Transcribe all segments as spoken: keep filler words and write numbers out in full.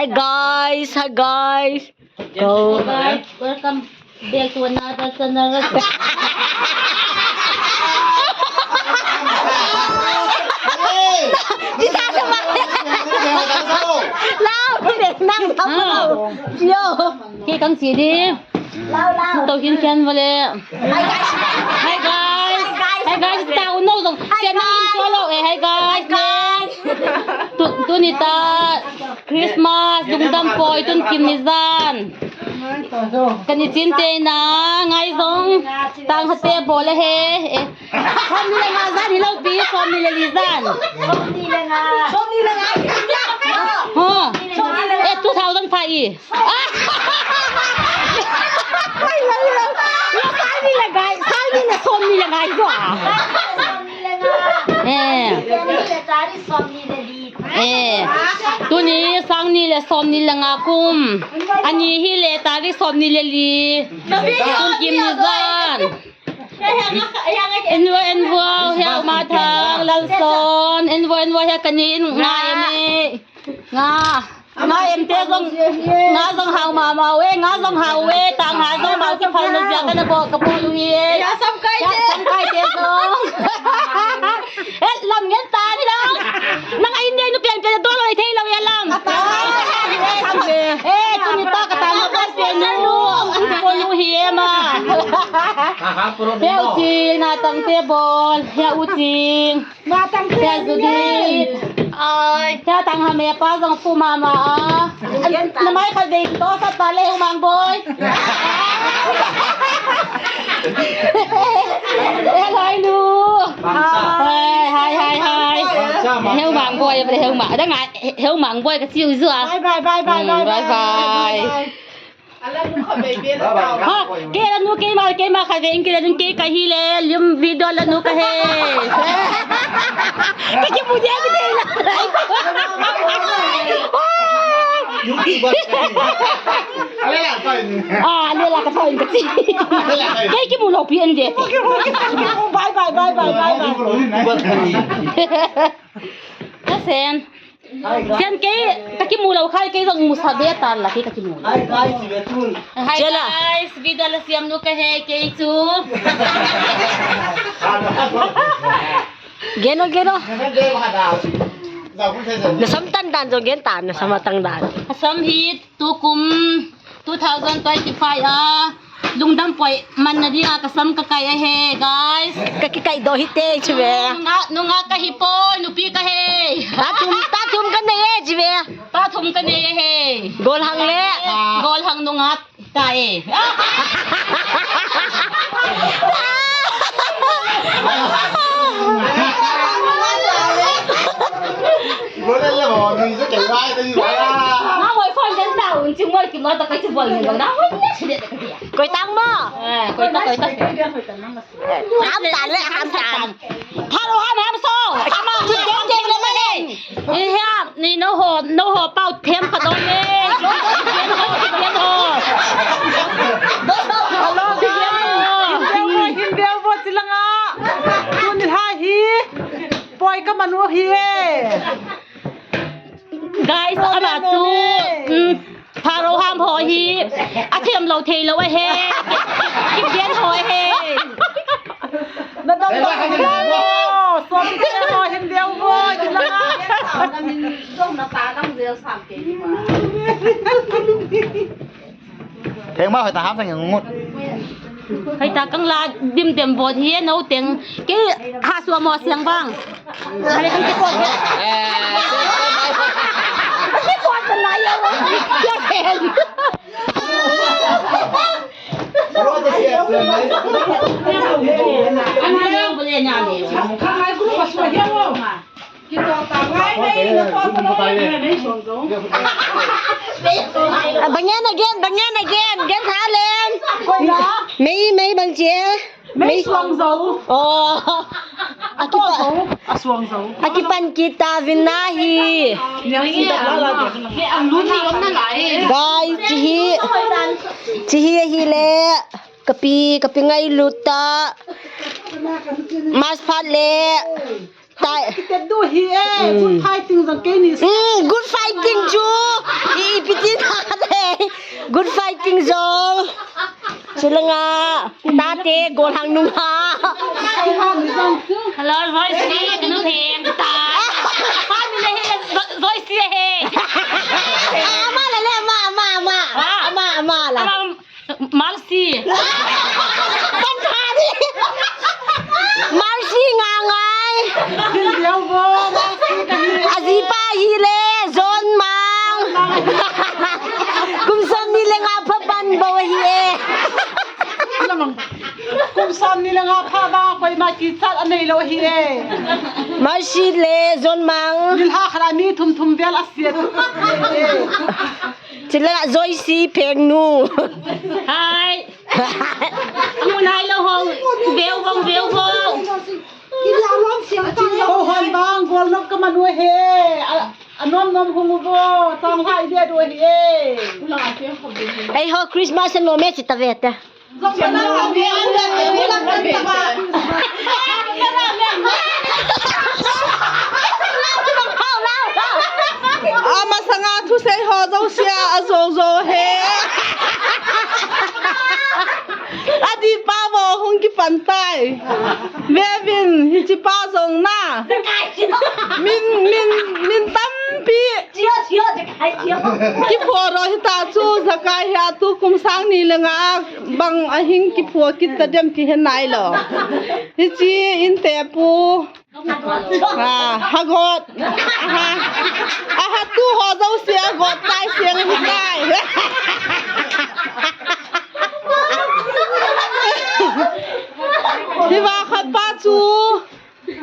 Hi guys, hi guys. Go. Guys, welcome back to another channel. Lao, nang tao. Yo. Kei kang si di. Lao, lao. Tao hin ken vale. Hi guys. Hi guys. Hi guys. Tao no dong. Hi guys. Sian nang in solo eh. Hi guys. Hi guys. Tu, tuni ta Christmas, lungdam poi, tun kim ni jan. Kani chin te na, ngai jong, tang hate bol ahi. Eh, som ni le nga jan hilou pi, som ni le li jan. Som ni le nga. Som ni le nga. Ho. Som ni le nga. Eh, two thousand five. Ai, la, la. Sang ni le ngai, sang ni le som ni le ngai jo. Som ni le nga. Eh. Som ni le tari, som ni le li. Eh, tuni sang ni le som ni le nga kum. Ani hi le tarik som ni le li. Tun kim ni jan. Envo, envo, hia u ma thang, lal son. Envo, envo, hia kani in nga em e. Nga. Nga em te jong, nga jong hao mama e, nga jong hao e, tang ha jong ma ki phal na jia ka na bo, ka bo lu e. Ya sam kai te. Ya sam kai te jong. Eh, lam ngen ta ni lo. Nang a in dei nu pian pian dol lou thei lou ya lam. Eh, tuni ta ka ta ma ka se nu. Ko nu hi e ma. He u ching na tang te bol. He u ching. Na tang te. He u ching. Ai. He tang ha me pa jong fu mama a. Na mai kha dei to sa ta le u mang boi. Hello, nu. Hai, hai, hai, hai. Heu mang boi, bole heu mang. Ada ngai, heu mang boi ka chiu jua. Bye, bye, bye, bye, Hmm, bye, bye, bye. Bye. Ala nu kha bei bei la tao. Ha, ke la nu ke ma, ke ma kha ve, ke la nu ke ka hi le, lim video la nu ka he. Ka ki mu dia ki de la. YouTube ba. Ale la pa ni. Ah, ale la ka pa ni ka ti. Ke ki mu lo pi en de. Bye, bye, bye, bye, bye, bye. Ka sen. Sen ke, ka ki mu lo khai, ke jong mu sa be tan la, ke ka ki mu lo. Hi guys, video la siam nu ka he, ke chu. Gen o, gen o. Na sam tan dan jong gen tan, na sam tan dan. Sam hi tukum two thousand twenty-five a, lungdam poi man na dia ka sam ka kai ahe, guys. Ka ki kai do hi te chu ve. Nunga, nunga ka hi poi, nupi ka he. Ta thum, ta thum ka nei e chu ve. Ta thum ka nei ahe. Gol hang le. Gol hang nunga ta e. Gol le le ho, nung se ke rai ta ni ba. Na hoi phone den ta un, chu moi ki mo ta ka chu bol ni ba. Na hoi ne chu de ka dia. Koi tang mo? Eh, koi ta, koi ta. Ham tan le, ham tan. Pharo ham, ham so. Ama, ni den den le ma le. Ni ham, ni no ho, no ho pau them ka don le. Den ho, den ho. Hello, guys. Hin deu bo, hin deu bo, chi langa. Tuni hai hi. Poi ka manu hi e. Guys, ama chu, um, Pharo ham ho hi, a them lo thei lo ahe. Ki, ki pian ho ahe. Na dong lo. Som te ho hin deu bo, ki la. Theng ma hoi ta ham sang ngut. Hoi ta kang la dim dem bot hi no teng. Ke ha sua mo siang bang. Hale kan ke pot. Ke pot na ya. Ya theng. Ana ya bole nya ni. Ka mai group pa sua ya lo. Ah, bang yan again, bang yan again. Gen tha len. Mei, mei bang che. Mei suang zo. Oh. Akipan. A suang zo. Akipan kita vin na hi. Guys, chi hi. Chi hi hi le. Kapi, kapi ngailut ta. Mas phat le. Tai. Kite du hi e, good fighting jong kei ni. Hmm, good fighting chu. I, i Good fighting jong. Chulanga tate gollhang nungha. Hello, Joyce, kanu theng ta. Family he, Joyce he. Ama la le, ama, ama, ama. Ah. Ama, ama la. Ama, Mercy. Pan tha di. Mercy nga ngai. Ajipa hile, John Mang. Kum som ni le nga pha ban bou ahi e. Kum som ni le nga pha ba koima kichat anei lou ahi e. Mercy le John Mang. Nilhah khat a mi thum thum vel asia. Chule Joyce Phengnu. Hai. Amun hai lou ho. Veu vong, veu vong. Ko hon bang, gol nok ka manu he. A, anom nom hung u vo. Sang hai dia do he. Ei ho Christmas no me chita vete. Amasanga thusei ho jouse a ajou jou he. Adipa vo hung kipan tai. Vevin hichepa jong na. Min, min, min tampi. Kiphoro hita chu Jakai hia tukum sang ni le nga bang ahin kipho kit ta dem kihe nailou. Hiche inte pu. Ah, hagot. Aha. Aha tu ho jouse agot tai seng hitai. Hiva khat pa chu.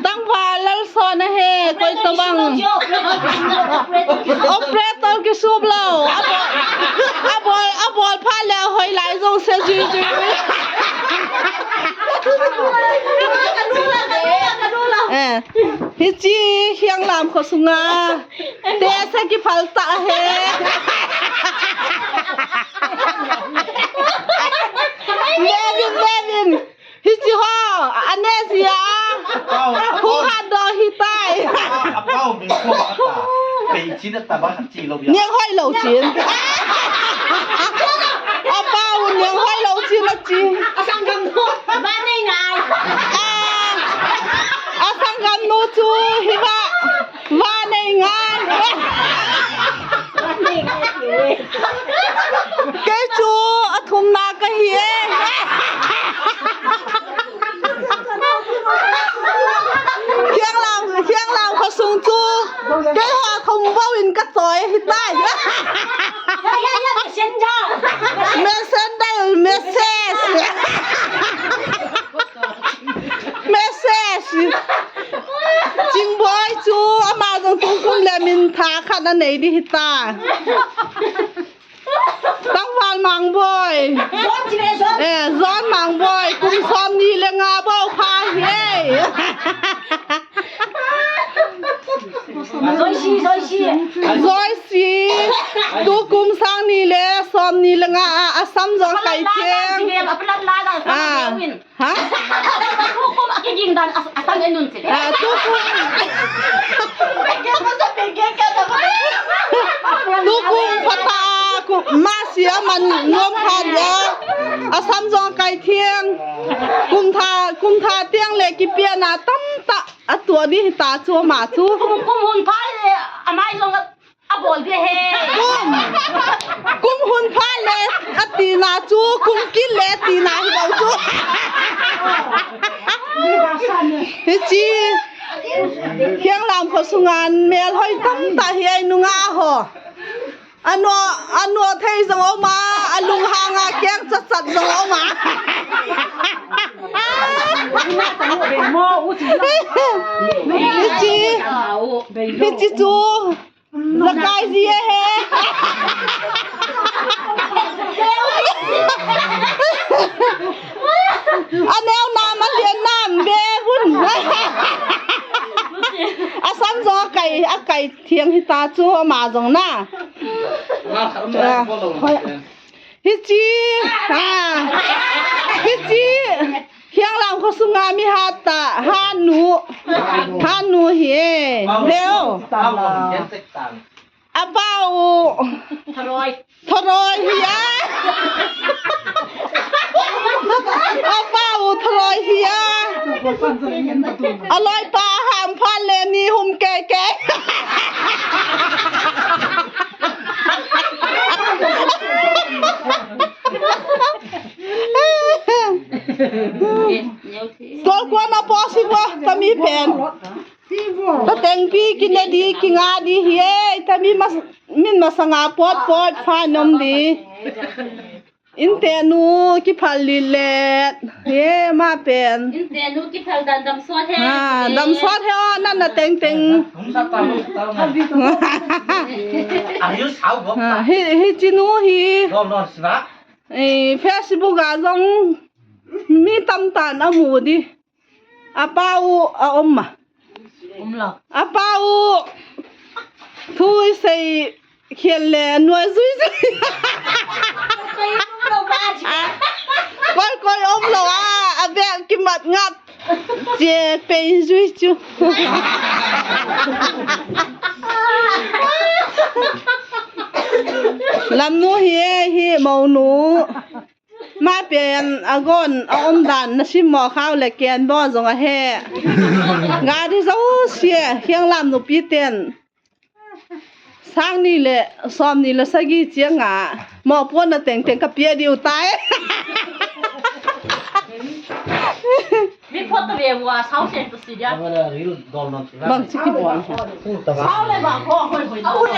Tangval Lalson ahi, koi tobang. Operator kisup lou. Abol, abol, abol phat le hoilai jouse jui jui. Eh, hiche Hianglam khosunga. Tesa kiphal ta ahi. Vevin, vevin. Hiche ho, ane jia. Apao. Hu hat do hitai. Apao, min ko ata. Pei chin ata ba khat chi lou ya. Neng hoi lou chin. Apao, neng hoi lou chin a chi. Asanggam nu, ba nei ngai. Ah, asanggam nu chu hiva. Va nei ngai. Kei chu athumna kahi e. Hianglam, Hianglam khosung chu keiho athum bou in kachoi ahitai. Messenger, message. Message. Chingboi chu ama jong tukum le min tha khat anei di hita. Tangval Mangboi. Eh, John Mangboi. Kum som ni le nga bou pha hi e. Joyce, Joyce. Joyce. Tukum sang ni le som ni le nga a, asam jong kai theng. Ah. Ha? Tukum akiging dan as-, asang enun sile. Ah, tukum. Tukum phat a, ku, masi aman nom phat a. Asam jong kai theng. Kum tha, kum tha teng le kipiana tamtah ato di hita chu ama chu. Kum, kum hun phat le, amai jong Abol di he. Kum. Kum hun phat le, atina chu, kum kit le, tina hi bou chu. Hiche. Hianglam khosunga melhoi tamtah hi ei nunga ho. Ano, ano thei jong um a, alunghang a keng chat chat jong um a. Hiche. Hiche chu. Jakai ji ahi. Aneo nam, alen nam, be hun. Asam jong akai, akai theng hita chu ama jong na. Hiche, ah, hiche, Hianglam khosunga mi hat tah, hanu, hanu hi e, veu. Apa u. Tharoi. Tharoi hi a. Apa u tharoi hi a. Aloi pa ham phan le ni hum kei kei. Tol kuan a po si bo, tami pen. Ta tengpi kine di, kinga di hi e, tami mas, min masanga pot pot fa nom di. Inte nu kiphal li le, ye ma pen. Inte nu kiphal dan dam sot he. Ha, dam sot he o, nan na teng teng. Hum sa ta, hum sa ta. Are you sao bok? Ha, hi, hi chinu hi. Dom dom siba. Eh, Facebook a jong mi tam tan amu di. Apa u a um ma. Um lo. Apa u. Thui sei khian le nuai zui zui. Koi um lo ba che. Koi koi um lo a, a bek kimat ngat. Che pei zui chu. Lamnu hi e, hi mounu. Ma pen a gon a um dan na sim mo khau le ken bo jong a he. Gari zo sia, hiang lam nupi ten. Sang ni le, som ni le sagi chiang a. Mo pon na teng teng ka pia diu tai. Mi phot ta ve wa, sao sen ta si dia. Bang chi ki bo. Sao le ba ko hoi hoi.